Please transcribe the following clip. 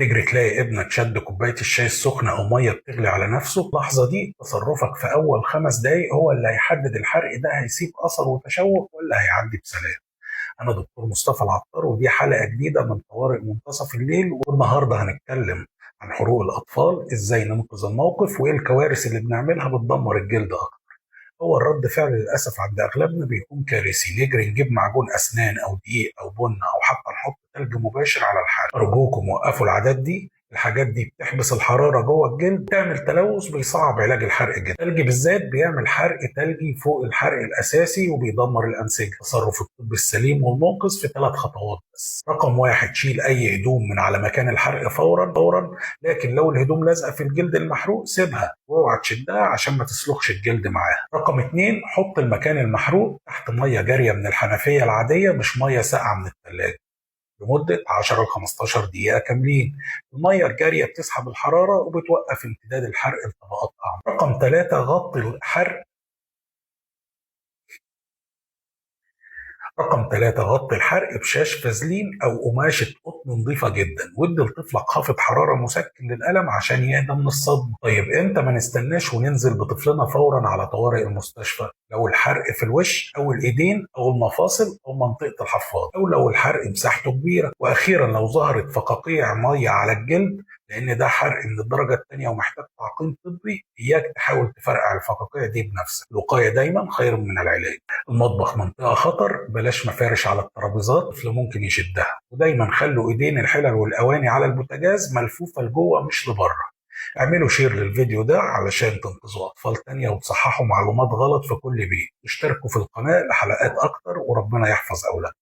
تجري تلاقي ابنك شد كوباية الشاي السخنة أو مية بتغلي على نفسه. اللحظة دي تصرفك في أول 5 دقايق هو اللي هيحدد الحرق ده هيسيب أثر وتشوه ولا هيعدي بسلام. أنا دكتور مصطفى العطار، ودي حلقة جديدة من طوارئ منتصف الليل. والنهاردة هنتكلم عن حروق الأطفال، إزاي ننقذ الموقف، وإيه الكوارث اللي بنعملها بتدمر الجلد أكتر. هو الرد فعل للأسف عند أغلبنا بيكون كارثي، نجري نجيب معجون أسنان أو دقيق أو بن أو حتى نحط ثلج مباشر على الحرق. أرجوكم وقفوا العادات دي، الحاجات دي بتحبس الحرارة جوه الجلد، تعمل تلوث بيصعب علاج الحرق جدا. الثلج بالذات بيعمل حرق ثلجي فوق الحرق الأساسي وبيدمر الأنسجة. تصرف الطب السليم والمنقذ في 3 خطوات بس. رقم 1، شيل أي هدوم من على مكان الحرق فورا فورا، لكن لو الهدوم لازقة في الجلد المحروق سيبها واوعى تشدها عشان ما تسلخش الجلد معاها. رقم 2، حط المكان المحروق تحت مية جارية من الحنفية العادية، مش مية ساقعة من الثلاجة، لمدة 10 ل 15 دقيقة كاملين. المية الجارية بتسحب الحرارة وبتوقف امتداد الحرق لطبقات أعمق. رقم 3، غطي الحرق. رقم 3، غطي الحرق بشاش فازلين أو قماشة قطن نظيفة جدا، وادي لطفلك خافض حرارة مسكن للألم عشان يهدى من الصدمة. طيب امتى ما نستناش وننزل بطفلنا فورا على طوارئ المستشفى؟ لو الحرق في الوش أو الإيدين أو المفاصل أو منطقة الحفاض، أو لو الحرق مساحته كبيرة. وأخيرا لو ظهرت فقاقيع مية على الجلد، لأن ده حرق من الدرجة الثانية ومحتاج تعقيم طبي، إياك تحاول تفرقع الفقاقيع دي بنفسك. الوقاية دايما خير من العلاج. المطبخ منطقة خطر، بلاش مفارش على الترابيزات، الطفل ممكن يشدها. ودايما خلوا ايدين الحلل والاواني على البوتاجاز ملفوفة لجوه مش لبره. اعملوا share للفيديو ده علشان تنقذوا اطفال تانية وتصححوا معلومات غلط في كل بيت. اشتركوا في القناة لحلقات اكتر، وربنا يحفظ اولادكم.